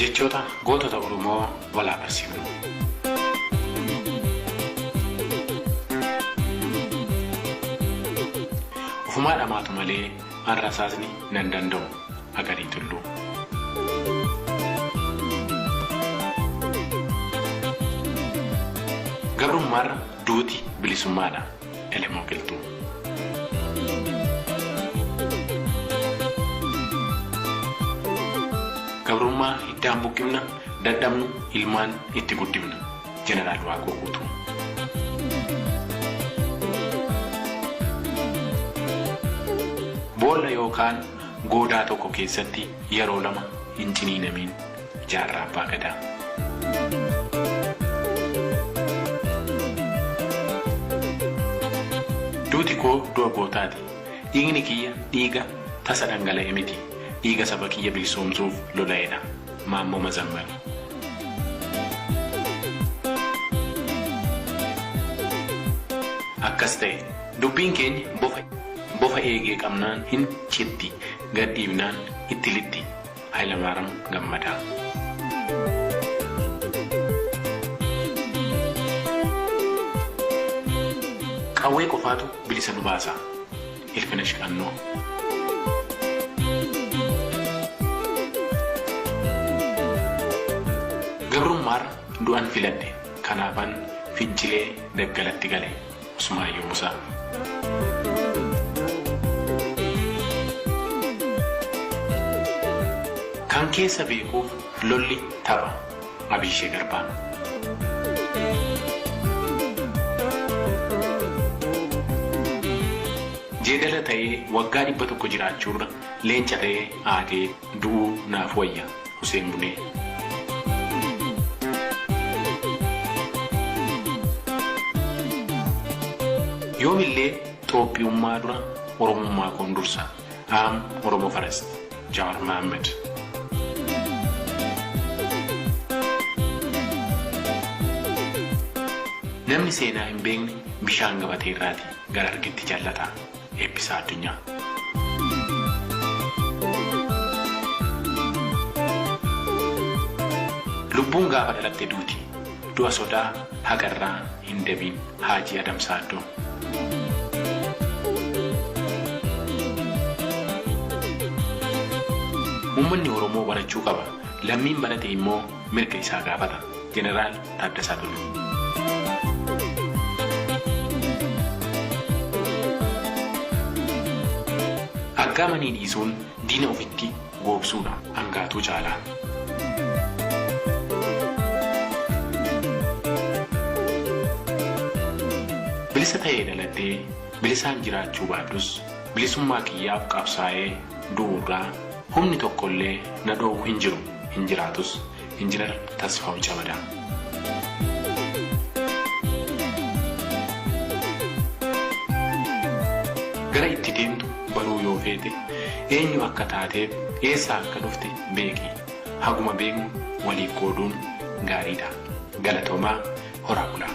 Jechoota gootota Oromoo walaa barsiifnu. Ofumaa dhamaatu malee an rasaasni nan danda'u. Agarii Tulluu. Gabrummaarra duuti bilisummaadha. Elemoo Qilxuu. Gabrummaa hiddaan buqqifna, dadhabnu ilmaan itti guddifna. Jeneraal Waaqoo Guutuu. Boolla yookaan goodaa tokko keessatti yeroo lama hin ciniinamiin. Jaarraa Abbaa Gadaa. Duuti koo du'a gootaati. Dhiigni kiyya dhiiga tasa dhangala'e miti. Dhiiga saba kiyya bilisoomsuuf lola'edha. Maammoo Mazammal. Akkas ta'e. Dubbiin keenya bofa bofa eegee qabnaan hin citti, gad dhiibnaan itti lixxi. Hayilamaram Gammadaa. Qawwee qofaatu bilisa nu baasa. Ilfinash Qannoo. Gabrummaarra du'an filadhe, kanaafan fincilee daggalatti gale. Usmaayyoo Musaa. Kan keessa beekuuf lolli tapha. Abiishee Garbaa. Jeedala ta'ee waggaa 100 jiraachuurra leenca ta'ee aadee du'uu naaf wayya. Huseen Bunee. Yoomillee Xoophiyummaa dura Oromummaa koon dursa. I'm Oromo first. Jawar Mohammed. Namni seenaa hin beekne bishaan gabateerraati gara argetti jallata. Eebbisaa Addunyaa. Lubbuun gaafa dhalatte duuti. Du'a sodaa haqarraa hin dabiin. Haajii Adam Saaddoo. Uummanni Oromoo barachuu qaba. Lammiin barate immoo mirga isaa gaafata. Jeneraal Taaddasaa Tulluu. Aggaamanii dhiisuun diina ofitti goobsuudha. Angaatuu Caalaa. Bilisa ta'ee dhaladhee bilisaan jiraachuu baadhus bilisummaa kiyyaaf qabsaa'ee du'uurraa humni tokkollee na dhoowwu hin jiru, hin jiraatus. Injinar Tasfaahun Camadaa. Gara itti deemtu baruu yoo feete, eenyu akka taateef eessaa akka dhufte beeki. Haguma beeknu waliif qooduun gaariidha. Galatoomaa, horaa bulaa.